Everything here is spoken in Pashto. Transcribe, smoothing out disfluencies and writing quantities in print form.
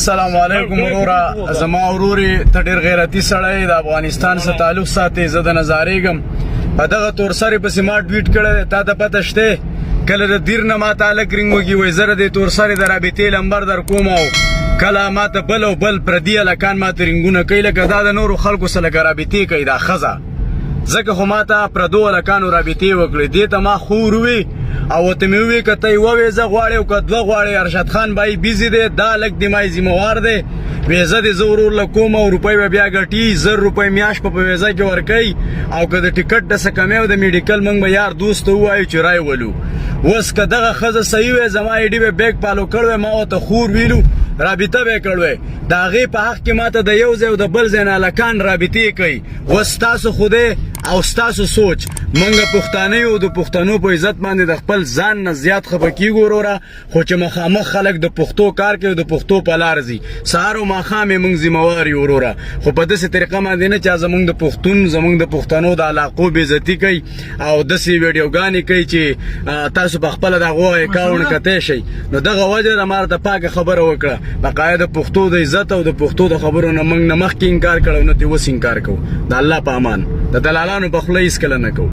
السلام علیکم وروره، زما وروري ته ډیر غیرتی سړی، د افغانستان سره تعلق ساتي. زه د نظارېږم په دغه تور سرې پسې ما ټویټ کړی دی، تا ته پته شته. کله د دیر نه ما ته هلک رینګ وکړي، وایي زه د دې تور سرې د رابطې لمبر در کوم، او کله ما ته بل او بل پردي هلکان ما ته رینګونه کوي، لکه دا د نورو خلکو سره لکه رابطې کوي دا ښځه. ځکه خو ما ته پردو هلکانو رابطې وکړې. دې ته ما خور ووی او ورته مې ووی که ته یوه ویزه غواړې او که دوه غواړې، ارشد خان بای بیزي دی، دا هلک دې ما ذمهوار دی. ویزه دې زه ورور له کوم او روپۍ به بیا ګټي، 1000 روپۍ میاشت په ویزه کې ورکوي، او که د ټیکټ د څه کمی او د میډیکل، موږ به یار دوست ته ووایو چې رای ولو. اوس که دغه ښځه صحیح وی، زما ایډي به بیک فالو کړی وی، ما ورته خور ویلو، رابطه به یې کړی وی. د هغې په حق کې ما ته د یو ځای او د بل ځای نه هلکان رابطې کوي. اوس ستاسو خدای او ستاسو سوچ. مونږ پښتانه یو، د پښتنو په عزت باندې د خپل ځان نه زیات خفه کیږو وروره، خو چې مخامخ خلک د پښتو کار کوي، د پښتو په لار ځي، سهار او ماښام یې مونږ ذمهوار یو وروره، خو په داسې طریقه باندې نه چې زمونږ د پښتون، زمونږ د پښتنو د علاقو بېعزتي کوي او داسې ویډیوګانې کوي چې تاسو په خپله د هغو اکاونټ کتی شئ. نو دغه وجه ده ما راته پاکه خبره وکړه. باقاعده د پښتو د عزت او د پښتو د خبرو نه موږ نه مخکې انکار کړی او نه ترې اوس انکار کوو. د الله په امان. د دلالانو په خوله هېڅکله نه کوو.